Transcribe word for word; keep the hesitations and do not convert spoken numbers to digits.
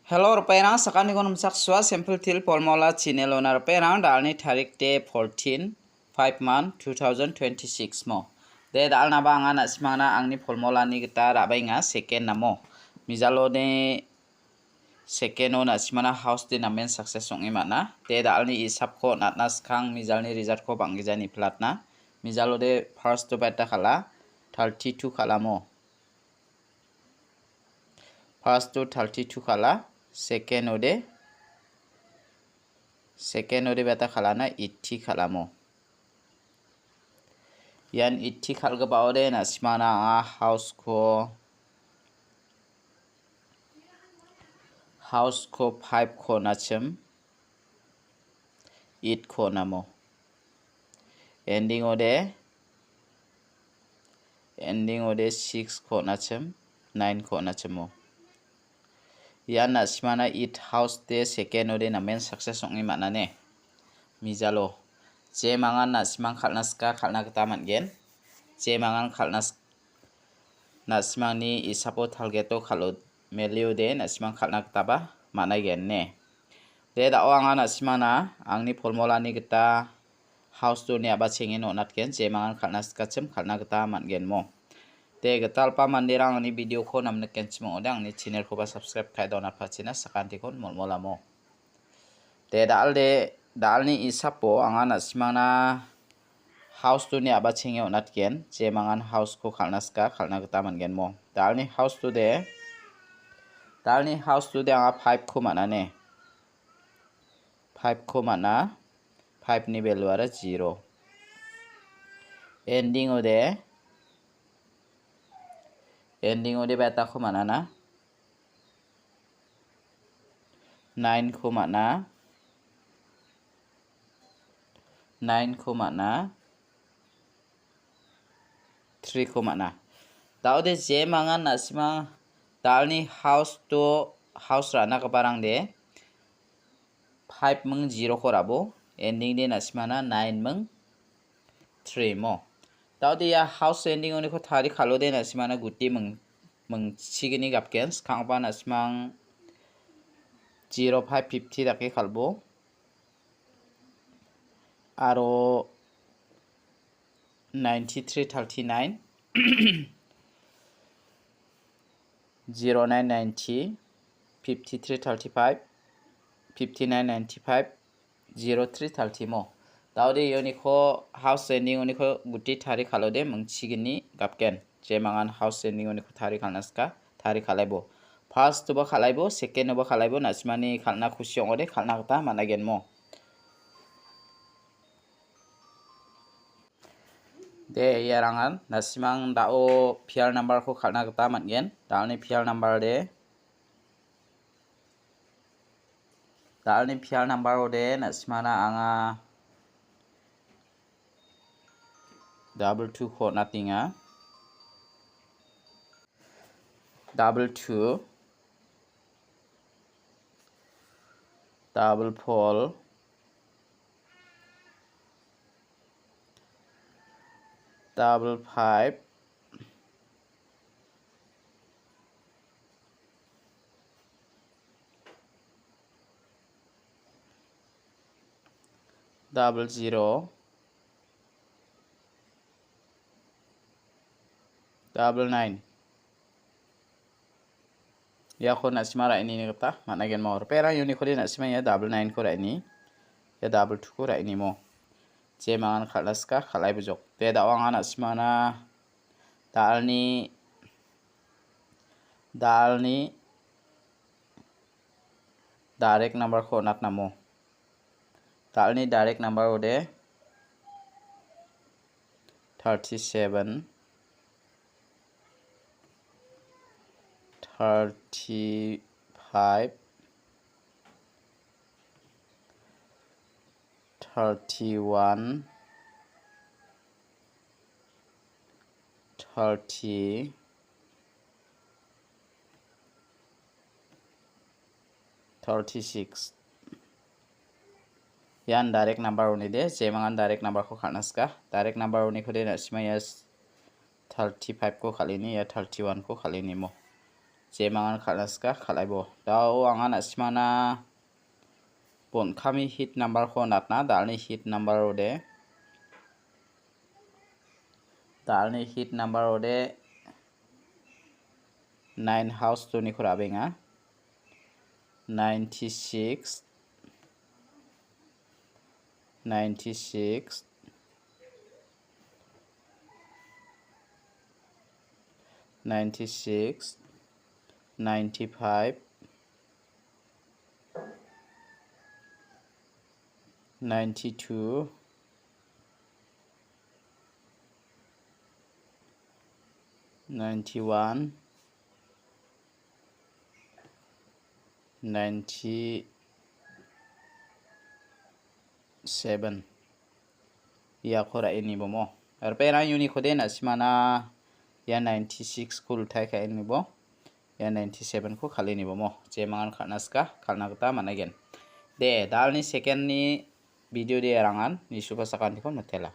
Hello, ripengrang, sakantikon nimchaksoa, Simple Teer Formula channel-ona ripengrang, da·alni tarik de fourteen, five month, two thousand twenty-six mo. De, da·alnaba anga na·simangna angni formulani gita ra·baenga, second namo. Mijalode second-o na·simangna house de namen success ong·e man·a. De, da·alni isapko natna skang mijalni result-ko bang·gija niplatna. Mijalode first-o beta kal·a, thirty-two kal·amo. First-o thirty-two kal·a, second-ode, second-ode beta kal·ana eighty kal·amo. Ian eighty kal·gipaode na·simangna anga house-ko, house-ko five-ko on·achim, eight-ko on·amo. Ending-ode, ending-ode six-ko on·achim, nine-ko on·achimo. Ian na·simangna eight house de second-ode namen success ong·e man·ane. Mijalo. Jemangan na·simang kal·na sika kal·na gita man·gen. Jemangan kal·na sik-, na·simangni isapo target-o kal·o, meliode na·simang kal·na gitaba man·aigen ne. De, da·o anga na·simangna angni formulani gita house-oni a·bachenge on·atgen, jemangan kal·na sikachim kal·na gita man·gen mo. De, gitalpa manderang angni video-ko namnikgenchim ong·ode, angni channel-koba subscribe ka·e donatpachina sakantikon molmolamo. De, da·alde, da·alni isapo anga na·simangna house-oni a·bachenge on·atgen, jemangan house-ko kal·na sika, kal·na gita man·gen mo. Da·alni house-ode, da·alni house-ode anga five-ko man·ane. Five-ko man·a, five-ni value-ara zero. Ending-ode, ending-ode beta-ko man·ana. Nine-ko man·a. Nine-ko man·a. Three-ko man·a. Da·ode jemangan na·simang da·alni house-o, house ra·na giparangde five ming zero-ko ra·bo. Ending-de na·simangna nine ming three mo. Da·ode ia house ending-oniko tari kal·ode na·simangna guti ming-, mingchigni gapgen. Skanggipa na·simang zero five fifty dake kal·bo. Aro ninety-three thirty-nine, zero nine ninety, fifty-three thirty-five, fifty-nine ninety-five, zero three thirty mo. Da·ode ioniko house ending-oniko guti tari kal·ode mingchigni gapgen. Jemangan house ending-oniko tari kal·na sika, tari kal·aibo. First-oba kal·aibo, second-oba kal·aibo, na·simani kal·na kusi ong·ode kal·na gita man·aigen mo. De, iarangan na·simang da·o pial number-ko kal·na gita man·gen. Da·alni pial number de, da·alni pial number-ode na·simangna anga double two-ko on·atenga. Double two, double four, double five, double zero, double nine. Iako na·sima ra·enini gita man·a gen mo. Riperang uniko de na·sima ia double nine-ko ra·eni. Ia double two-ko ra·eni mo. Jemangan kal·na sika, kal·ai bojok. De da·o anga na·simana da·alni, da·alni direct number-ko on·atna mo. Da·alni direct number-ode thirty-seven, thirty-five, thirty-one, thirty, thirty-six. Ian direct number-oni de, jemangan direct number-ko kal·na sika. Direct number-oniko de na·sima ia thirty-five-ko kal·eni, ia thirty-one-ko kal·eni mo. Jemangan kal·na sika, kal·aibo. Dao anga na·simana bon·kami hit number-ko natna, dalni hit number ode. Dalni hit number ode nine house two-niko ra·benga. Ninety-six, ninety-six, ninety-six, ninety-five, ninety-two, ninety-one, ninety-seven. Iako ra·e nibomo. Aro perang uniko de na·simana ia ninety-six-ko ritai ka·e nibo. Ia ninety-seven-ko kal·e nibomo. Jemangan kal·na sika, kal·na gita man·aigen. De, dalni second-ni video de rangan nisuba sakantiko mitela.